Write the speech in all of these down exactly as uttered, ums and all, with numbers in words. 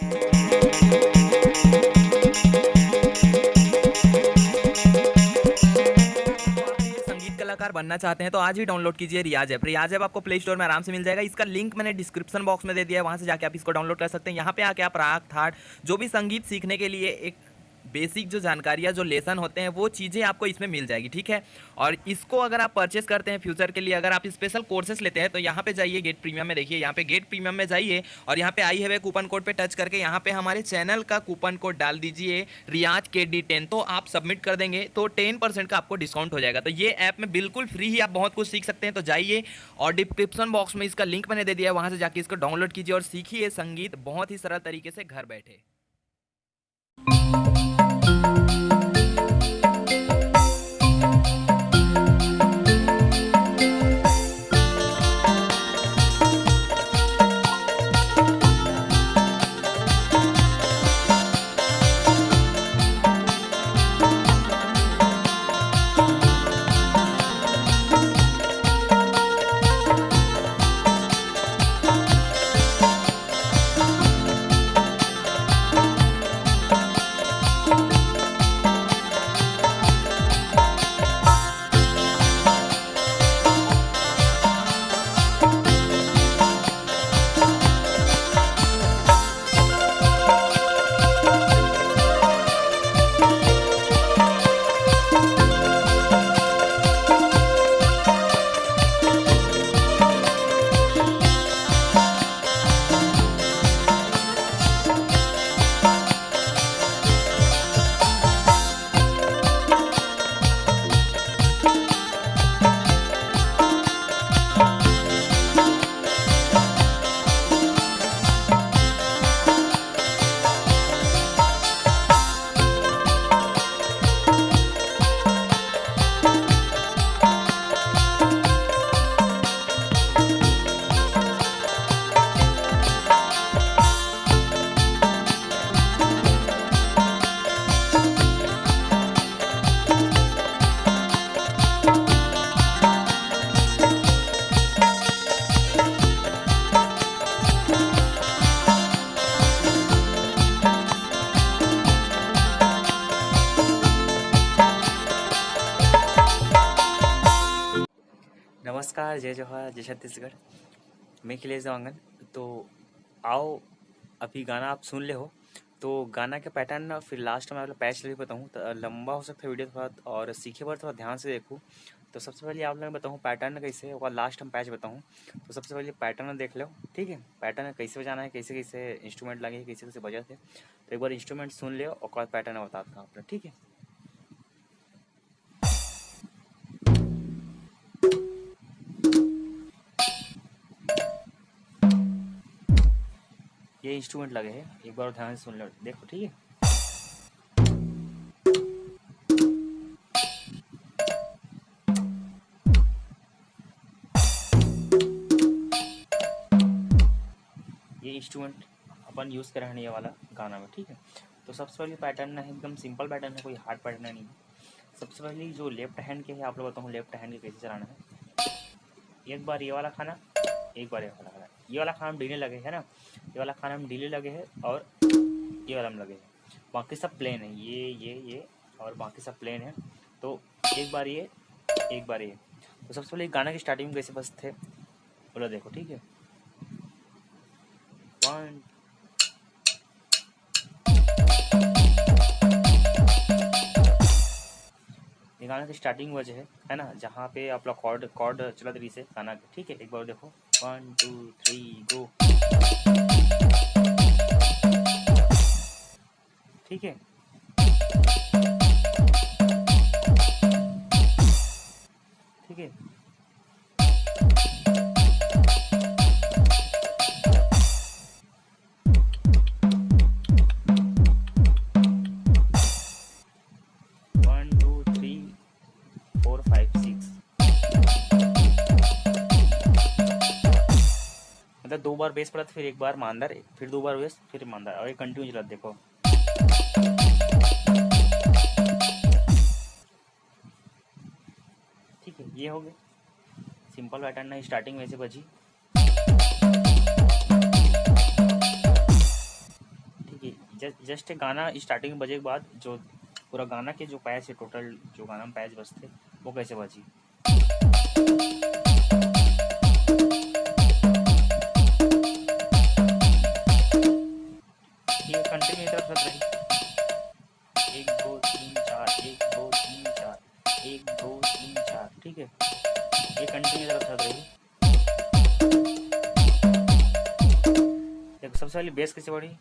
संगीत कलाकार बनना चाहते हैं तो आज ही डाउनलोड कीजिए रियाज ऐप। रियाज ऐप आपको प्ले स्टोर में आराम से मिल जाएगा। इसका लिंक मैंने डिस्क्रिप्शन बॉक्स में दे दिया है, वहाँ से जाके आप इसको डाउनलोड कर सकते हैं। यहाँ पे आके आप राग, थाट, जो भी संगीत सीखने के लिए एक बेसिक जो जानकारियाँ, जो लेसन होते हैं, वो चीज़ें आपको इसमें मिल जाएगी, ठीक है। और इसको अगर आप परचेस करते हैं फ्यूचर के लिए, अगर आप स्पेशल कोर्सेज लेते हैं, तो यहाँ पे जाइए गेट प्रीमियम में, देखिए यहाँ पे गेट प्रीमियम में जाइए और यहाँ पे I have a coupon code पे टच करके यहाँ पे हमारे चैनल का कूपन कोड डाल दीजिए, रियाज के डी टेन। तो आप सबमिट कर देंगे तो टेन परसेंट का आपको डिस्काउंट हो जाएगा। तो ये ऐप में बिल्कुल फ्री ही आप बहुत कुछ सीख सकते हैं। तो जाइए और डिस्क्रिप्शन बॉक्स में इसका लिंक मैंने दे दिया है, वहाँ से जाके इसको डाउनलोड कीजिए और सीखिए संगीत बहुत ही सरल तरीके से घर बैठे। नमस्कार, जय जोहार, जय छत्तीसगढ़। मैं अखिलेश देवांगन। तो आओ, अभी गाना आप सुन ले हो, तो गाना के पैटर्न ना फिर लास्ट में आप पैच भी बताऊँ। तो लंबा हो सकता है वीडियो थोड़ा, और सीखे बर थोड़ा ध्यान से देखो। तो सबसे पहले आप लोगों को बताऊँ पैटर्न कैसे, ओकर लास्ट हम पैच बताऊँ। तो सबसे पहले पैटर्न देख लो, ठीक है, पैटर्न कैसे बजाना है, कैसे कैसे इंस्ट्रूमेंट लगे, कैसे कैसे बजत हे। तो एक बार इंस्ट्रूमेंट सुन ले, ओकर बाद पैटर्न बताता हूँ आप लोग, ठीक है। ये इंस्ट्रूमेंट लगे है, एक बार ध्यान से सुन लो, देखो, ठीक है। ये इंस्ट्रूमेंट अपन यूज़ करे हैं ये वाला गाना में, ठीक है। तो सबसे पहले पैटर्न है, एकदम सिंपल पैटर्न है, कोई हार्ड पैटर्न नहीं है। सबसे पहले जो लेफ्ट हैंड के है, आप लोग बताऊँ लेफ्ट हैंड के कैसे चलाना है। एक बार ये वाला खाना, एक बार ये वाला खाना, ये वाला खाना हम डिले लगे है ना, ये वाला खाना हम डिले लगे है और ये वाला हम लगे है। बाकी सब प्लेन है, ये, ये, ये और बाकी सब प्लेन है। तो एक बार ये, एक बार ये। तो सबसे पहले गाना की स्टार्टिंग कैसे बजथे, बोला देखो, ठीक है। वन, ये गाना की स्टार्टिंग बजे है, है ना, जहाँ पे आप लोग कॉर्ड, कॉर्ड चलत रही से गाना के, ठीक है। एक बार देखो, वन, टू, थ्री, गो, ठीक है। ठीक है। One, two, three, four, five, six. मतलब दो बार बेस पड़त, फिर एक बार मांदर, फिर दो बार बेस, फिर मांदर, और ये कंटिन्यू चलत, देखो। ठीक है, ये हो गए सिंपल पैटर्न ना, स्टार्टिंग वैसे बजी। जस्ट गाना स्टार्टिंग बजे के बाद जो पूरा गाना के जो पैच है, टोटल जो गाना में पैच बजते, वो कैसे बजी। ये कंटिन्यू तरफ रही, एक दो तीन चार, एक दो तीन चार, एक दो तीन चार, ठीक है। ये कंटिन्यू तरफ रही। देखो, सबसे पहले बेस कैसे बढ़ी।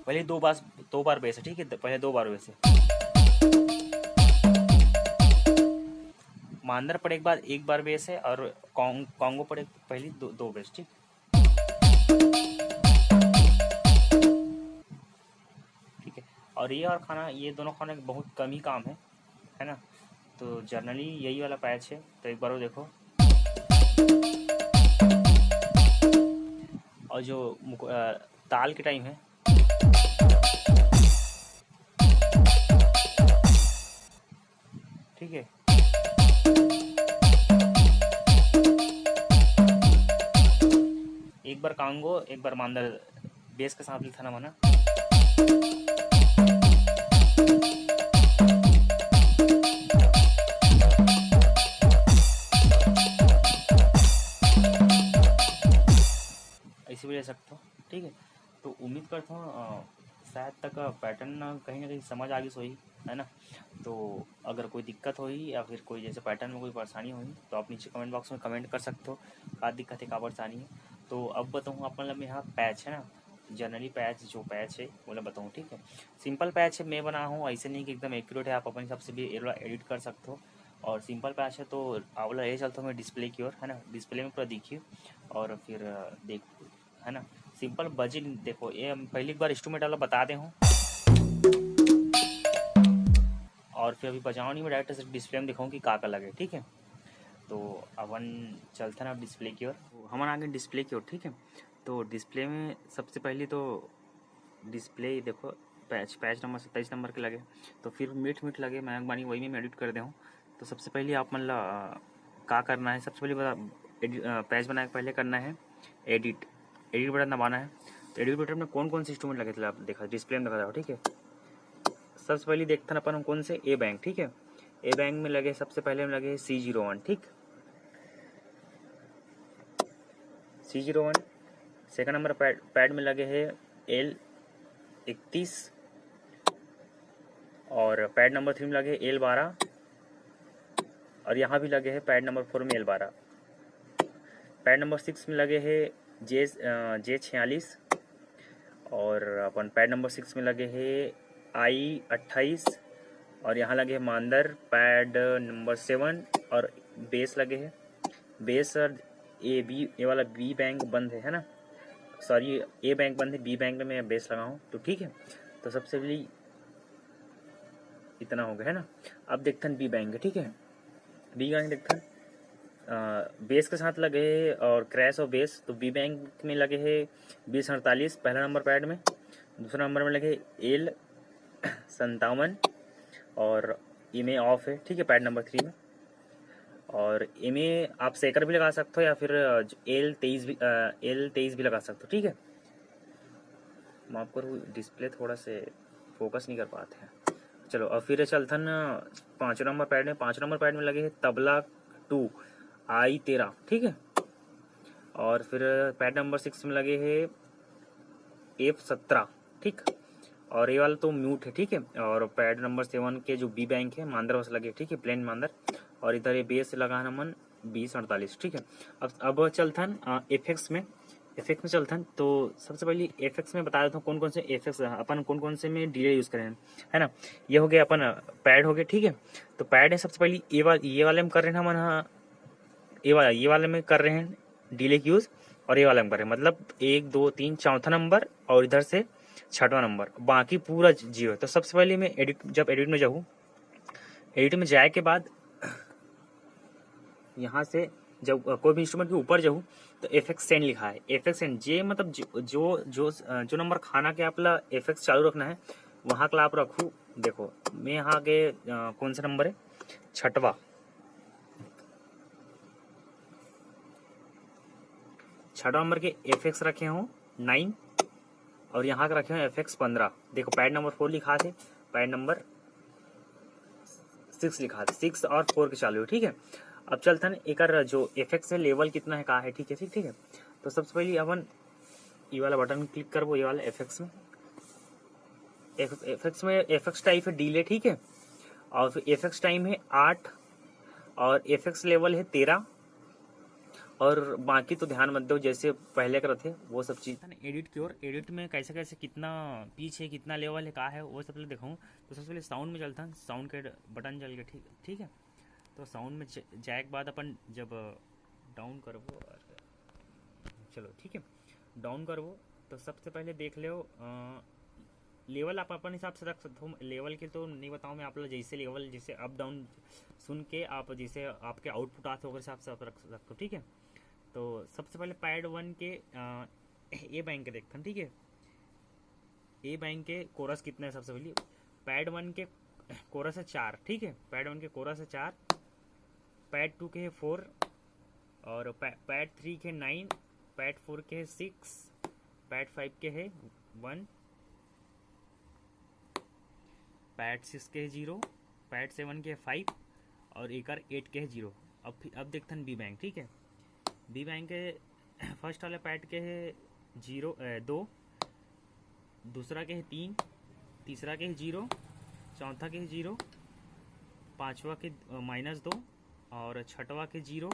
पहले दो बार, दो बार बेस है, ठीक है। पहले दो बार बेस है। मांदर पर एक बार, एक बार बेस है और कॉन्गो पर एक, पहली दो, दो बेस, ठीक। ठीक है। और ये और खाना, ये दोनों खाने का बहुत कम ही काम है, है ना। तो जनरली यही वाला पैच है, तो एक बार वो देखो। और जो ताल के टाइम है, ठीक है। एक बार कांगो, एक बार मांदर, बेस के साथ लिखा ना मना। ऐसे भी ले सकते हो, ठीक है। तो उम्मीद करता हूँ शायद तक पैटर्न कहीं ना कहीं समझ आ गई होही, है ना। तो अगर कोई दिक्कत होही या फिर कोई जैसे पैटर्न में कोई परेशानी होही, तो आप नीचे कमेंट बॉक्स में कमेंट कर सकते हो, का दिक्कत है, का परेशानी है। तो अब बताऊँ आप, मतलब, यहाँ पैच है ना, जनरली पैच, जो पैच है, वो बताऊँ, ठीक है। सिंपल पैच है, मैं बना हूँ, ऐसे नहीं कि एकदम एक्यूरेट है, आप अपने हिसाब से भी एडिट कर सकते हो। और सिंपल पैच है, तो आप लोग ये चलता हूँ मैं डिस्प्ले की ओर, है ना, डिस्प्ले में पूरा देखिए और फिर देख, है ना। सिंपल बजे, देखो, ये हम पहली बार इंस्ट्रूमेंट वाला बता दे हूँ और फिर अभी बजाओ नहीं, मैं डायरेक्ट सिर्फ डिस्प्ले में दिखाऊँ कि का का लगे, ठीक है। तो अपन चलते ना डिस्प्ले की ओर, हमन आगे डिस्प्ले की ओर, ठीक है। तो डिस्प्ले में सबसे पहले तो डिस्प्ले देखो, पैच, पैच नंबर सत्ताईस नंबर के लगे, तो फिर मीठ मीठ लगे, मैं बानी वही में एडिट कर दे हूँ। तो सबसे पहले आप मन ला का करना है, सबसे पहले बता, पैच बनाए के पहले करना है एडिट, एडिट बटन दबाना है। तो एडिट बटन में कौन कौन से इंस्ट्रूमेंट लगे थे, आप देखा, डिस्प्ले में देखा जाओ, ठीक है। सबसे पहले देखते हैं अपन कौन से, ए बैंक, ठीक है। ए बैंक में लगे, सबसे पहले में लगे सी जीरो वन, ठीक, सी जीरो वन। सेकंड नंबर पैड, पैड में लगे है एल इकतीस और पैड नंबर थ्री में लगे एल बारह और यहाँ भी लगे है पैड नंबर फोर में एल बारह। पैड नंबर सिक्स में लगे है जे, जे छियालीस और अपन पैड नंबर सिक्स में लगे है आई अट्ठाईस और यहाँ लगे है मांदर पैड नंबर सेवन और बेस लगे है। बेस और ए बी, ये वाला बी बैंक बंद है, है ना, सॉरी, ए बैंक बंद है, बी बैंक में मैं बेस लगाऊँ तो ठीक है। तो सबसे पहले इतना हो गया, है ना। अब देखते हैं बी बैंक, ठीक है, बी बैंक देखते हैं। बेस के साथ लगे है और क्रैश और बेस, तो बी बैंक में लगे है बीस अड़तालीस पहला नंबर पैड में, दूसरा नंबर में लगे एल संतावन और इमे ऑफ है, ठीक है, पैड नंबर थ्री में। और इमे आप सेकर भी लगा सकते हो या फिर एल तेईस भी, एल तेईस भी लगा सकते हो, ठीक है। माफ करो, डिस्प्ले थोड़ा से फोकस नहीं कर पाते हैं। चलो, अब फिर चलथन पाँचों नंबर पैड में। पाँचों नंबर पैड में लगे है तबला टू आई तेरह, ठीक है। और फिर पैड नंबर सिक्स में लगे है एफ सत्रह, ठीक। और ये वाला तो म्यूट है, ठीक है। और पैड नंबर सेवन के जो बी बैंक है, मांदर बस लगे, ठीक है, प्लेन मांदर। और इधर ये बेस लगा है नमन बीस अड़तालीस, ठीक है। अब अब चलथन इफेक्ट्स में। इफेक्ट्स में चलथन तो सबसे पहले इफेक्ट्स में बता देता हूँ कौन कौन से इफेक्ट्स अपन कौन कौन से में डिले यूज़ करें, है ना। ये हो गया अपन पैड हो गया, ठीक है। तो पैड है, सबसे पहले ये वाला, ये वाले में कर रहे हैं हमन, हाँ, ये वाला, ये वाले में कर रहे हैं डिले की यूज़ और ये वाला में कर रहे हैं, मतलब एक दो तीन चौथा नंबर और इधर से छठवां नंबर, बाकी पूरा जीरो। तो सबसे पहले मैं एडिट, जब एडिट में जाऊँ, एडिट में जाए के बाद यहाँ से जब कोई भी इंस्ट्रूमेंट के ऊपर जाऊँ तो इफेक्ट्स एंड लिखा है। इफेक्ट्स एंड जे मतलब जो जो जो, जो नंबर खाना के आप ला इफेक्ट्स चालू रखना है, वहाँ का आप रखू। देखो, मैं यहाँ के कौन सा नंबर है, छठवा, छठवा नंबर के इफेक्ट्स रखे हूँ नाइन। और यहाँ के रखे हो एफ एक्स पंद्रह। देखो पैड नंबर फोर लिखा थे, पैड नंबर सिक्स लिखा थे, सिक्स और फोर के चालू है, ठीक है। अब चलथन एकर जो एफ एक्स है, लेवल कितना है, का है, ठीक है, ठीक, ठीक है। तो सबसे पहले अपन ये वाला बटन क्लिक करबो, ये वाला एफ एक्स में, एफ एक्स में एफ एक्स टाइप है डीले, ठीक है। और फिर एफ एक्स टाइम है आठ और एफ एक्स लेवल है तेरह। और बाकी तो ध्यान मत दो, जैसे पहले करते वो सब चीज़। एडिट की ओर, एडिट में कैसे कैसे कितना पिच है, कितना लेवल है, का है, वो सब पहले दिखाऊँ। तो सबसे पहले साउंड में चलता है, साउंड के बटन चल के, ठीक, ठीक है। तो साउंड में ज- जाए के बाद अपन जब डाउन करबो और चलो ठीक है, डाउन करबो तो सबसे पहले देख लो, लेवल आप अपन हिसाब से रख सकते हो। लेवल के तो नहीं बताऊँ मैं आप लोग, जैसे लेवल जैसे अप डाउन सुन के आप जैसे आपके आउटपुट आते ओकर हिसाब से आप रख सकते हो, ठीक है। तो सबसे पहले पैड वन के ए बैंक के देखथन, ठीक है। ए बैंक के कोरस कितना है, सबसे पहले पैड वन के कोरस है चार, ठीक है। पैड वन के कोरस है चार, पैड टू के है फोर, और पैड थ्री के नाइन, पैड फोर के है सिक्स, पैड फाइव के है वन, पैड सिक्स के है जीरो, पैड सेवन के है फाइव, और एकर एट के है जीरो। अब फिर अब देखथन बी बैंक, ठीक है। बी बैंक के फर्स्ट वाला पैड के है जीरो, ए, दो, दूसरा के है तीन, तीसरा के है जीरो, चौथा के है जीरो, पाँचवा के माइनस दो, और छठवा के जीरो,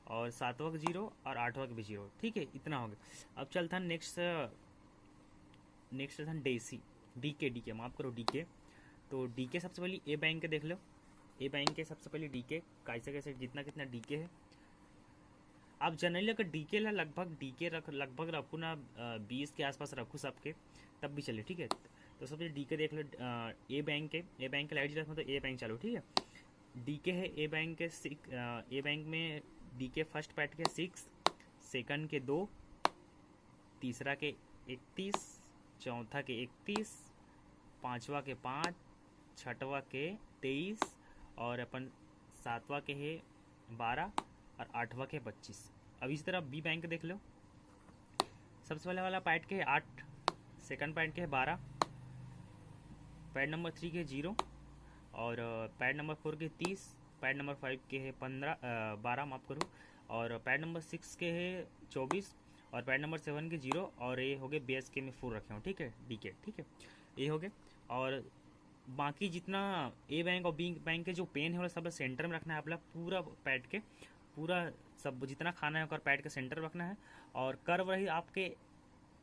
और सातवां के जीरो, और आठवां के भी जीरो, ठीक है। इतना हो गया। अब चलथन नेक्स्ट, नेक्स्ट चलथन डीसी, डीके, डीके, माफ़ करो, डीके। तो डीके सबसे पहले ए बैंक के देख लो, ए बैंक के सबसे पहले डीके कैसे कैसे कितना कितना डीके है। आप जनरली अगर डीके ला लगभग डीके रख लगभग रखू ना, बीस के आसपास रखू सबके, तब भी चले, ठीक है। तो सबसे डीके देख लो, ए बैंक के, ए बैंक के लाइट जला तो ए बैंक चालू, ठीक है। डीके है ए बैंक के सिक्स, ए बैंक में डीके फर्स्ट पैड के सिक्स, सेकंड के दो, तीसरा के इकतीस, चौथा के इकतीस, पाँचवा के पाँच, छठवा के तेईस, और अपन सातवां के है बारह, और आठवां के पच्चीस। अब इसी तरह बी बैंक देख लो, सबसे पहले वाला पैड के है आठ, सेकंड पैड के है बारह, पैड नंबर थ्री के जीरो, और पैड नंबर फोर के तीस, पैड नंबर फाइव के है पंद्रह, बारह, माफ़ करो, और पैड नंबर सिक्स के है चौबीस, और पैड नंबर सेवन के जीरो, और ये हो गए बी एस के में फोर रखे हो, ठीक है, डीके, ठीक है, ये हो गए। और बाकी जितना ए बैंक और बी बैंक के जो पेन है वो सब सेंटर में रखना है आप लोग, पूरा पैड के पूरा सब जितना खाना है ओकर पैड के सेंटर में रखना है। और कर्व रही आपके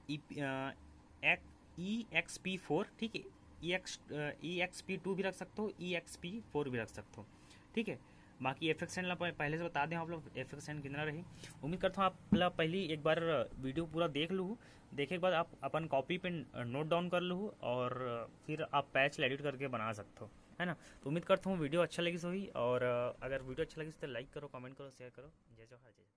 ई एक्स पी फोर, ठीक है, E X E X P two भी रख सकते हो, ई एक्स पी फोर भी रख सकते हो, ठीक है। बाकी एफ एक्स एन ला पह- पहले से बता दें आप लोग, एफ एक्स एन कितना रही। उम्मीद करता हूँ आप ला पहली एक बार वीडियो पूरा देख लू, देखे के बाद आप अपन कॉपी पे नोट डाउन कर लू और फिर आप पैच एडिट करके बना सकते हो, है ना। तो उम्मीद करता हूँ वीडियो अच्छा लगी होही, और अगर वीडियो अच्छा लगी तो लाइक करो, कमेंट करो, शेयर करो। जय जोहार, जय